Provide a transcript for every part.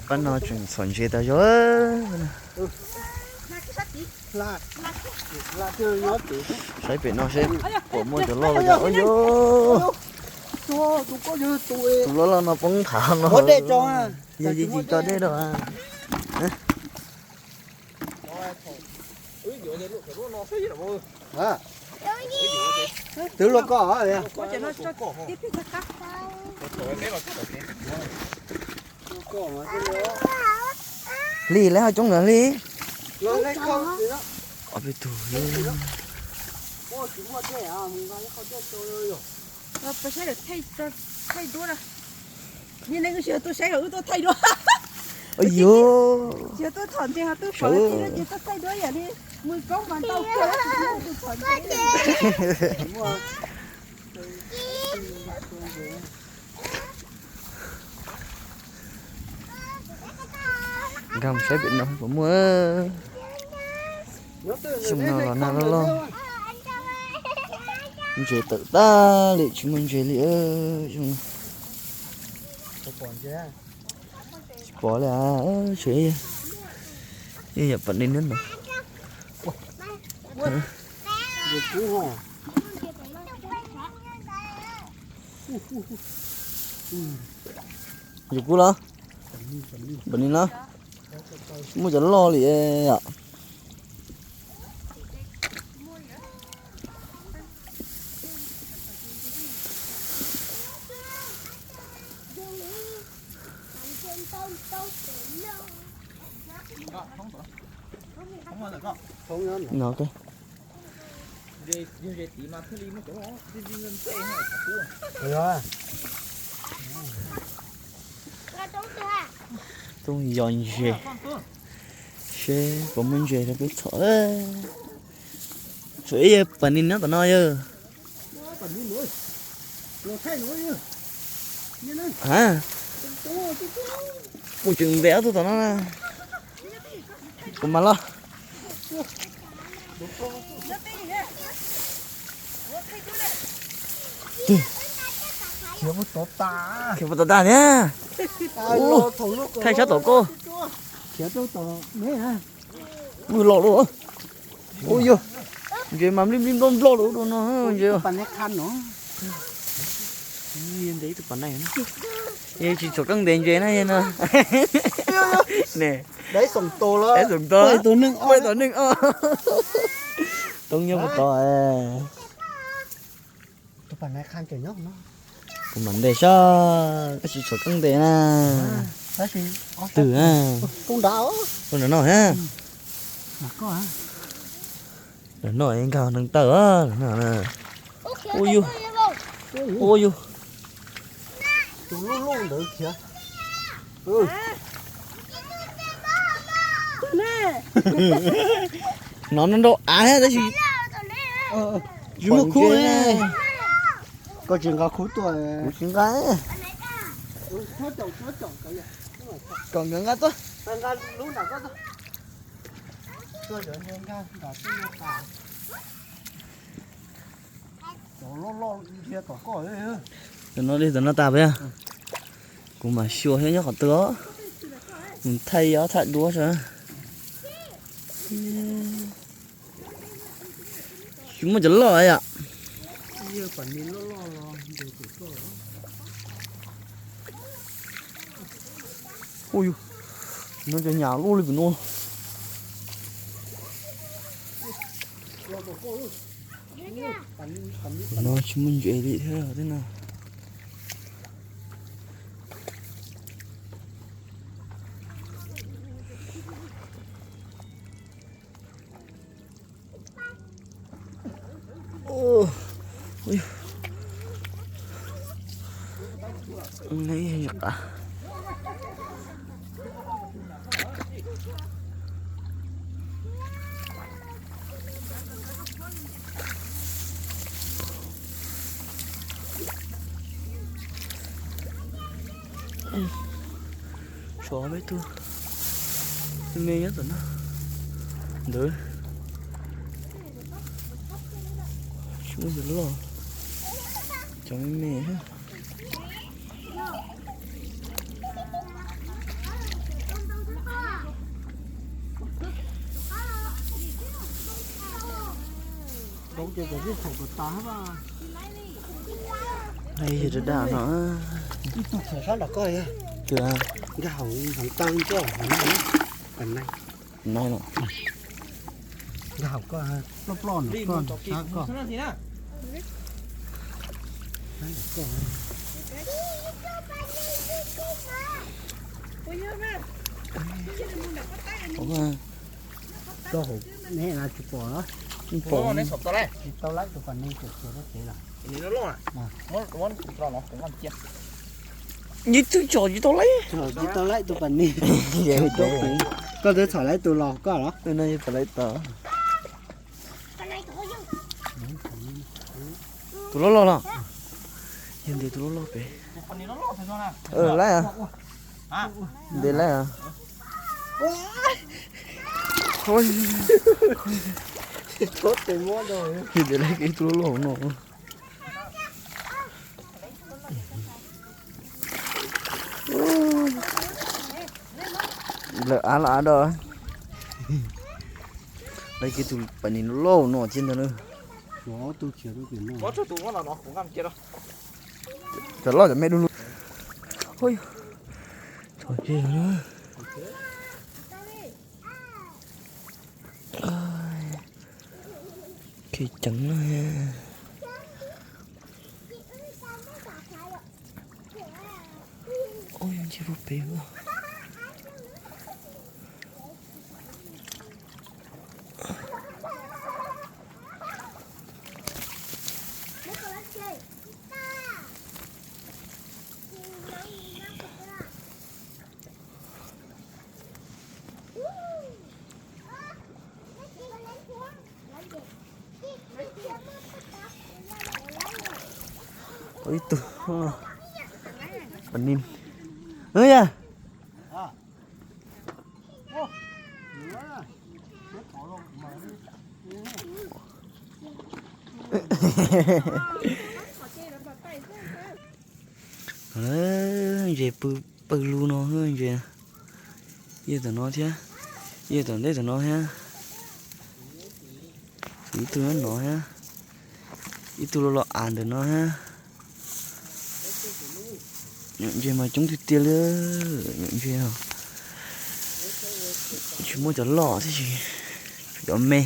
Pab no tseem txhom ntses tas zog. Saib pem no seb puas muaj cov loj li cas. Ua yog, tus loj loj no poob nthav no. Yog tsis tso dej rau. Twb luaj koj. Hli lawv ho coob lawm hli. Ob peb tug. Thaij duab na. Niag neeg tsis yog tuaj saib, wb tuaj thaij duab. Yog tuaj thom ntses ho tuaj pom tib no ces tuaj thaij duab yam li mus koob mas ntau kawg, tus thom ntses. Nkag mus saib pem no puas muaj. Xyoo no los nag loj loj. Ntses tawm tag li, tsis muaj ntses li. Xyoo no tsis pom li. Tseem ib yam pam li neb no. Yus kuv los, pam li no, muaj cov loj li os. No, ok. Tuaj yos ntses seb puas muaj ntses rau peb txhom. Tshuav ib yawg pas nis nyob tom no yawg. Ha, mus tseem ntev ob tug tom no na. Kuv mam los. Khiav puas tau tag thiab. Thaij sab tom koj. Ub, loj loj. Ub, yog ntses mas nplij nplij nploj nploj lawm ub no ntses. Tsis tshua keej ntes ntses na no. Ne, xoom tod, tom neeg os. Toob nyob puas tod. Kuv mam ntes sab, koj tsis tshua keej ntes na. Twg na? Ua no na. Lam noj nkag neeg taw na. Ua yug, ua yug. No nrau av thiab tab sis tsis muaj khub ne. Koj tsis nqa khub tuaj. Kuv tsis nqa. Kom nkawd nqa tuaj. Tam no li tam no tas peb, kuv mam xyuas thiab nyob qhov twg os. Mus thaij ob thaj duab saib. Tsis muaj cov loj yom. Ua yus, no cov nyam luaj li pem no. No tsis muaj ntses li thiab tej no. Tshuav peb tug me nyob tom no ntawd. Tsis muaj cov loj, cov me me. Ib tug chaw sab nram koj, nkag hauv hneev taw ntsej hauv no, tam nai, nkag hauv koj, ploj ploj nram koj, sab koj. Koj hauv ne tsis pom los? Tsis tau laib tus pas ni, tseem tshuav lub tsev los. Ib tug tsom tsis tau laib. Tsis tau laib tus pas ni. Koj twb txhom laib tus los koj los? No yog txhom laib tau. Tus loj loj los? Yog ntes tus loj loj pem. Laib, ntes laib. Yog ntes laib ib tug loj loj no. Lawv av los av dog. Lawv kiag tus pas ni loj no thiab ntag na. Cov loj cov me du lug. Khe ceev na. Ua ntsia puag pem. Ib tug pas ni. Yog. Ntses pw pawg lug no ntses. Yog tom no thiab, yog tom ntej tom no thiab. Ib tug nyob no thiab, ib tug los los av ntawm no thiab. Nyuam ntses mas coob tiag tiag li, nyuam ntses. Tsis muaj cov loj thiab, cov me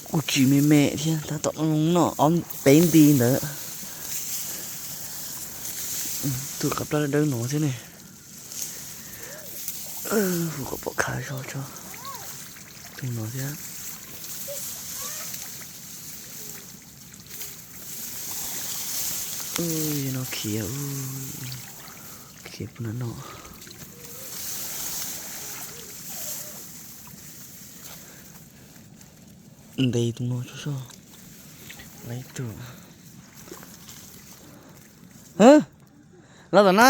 kuj tsis me me thiab, tab tom noj ob peb nti ntawd. Tus qab plab dawb no thiab ne. Hu kom pom khav zog tso. Tus no thiab. No khiav, khiav puag nram no. Ntes tus no tso soj. Laib tus. Los tom na.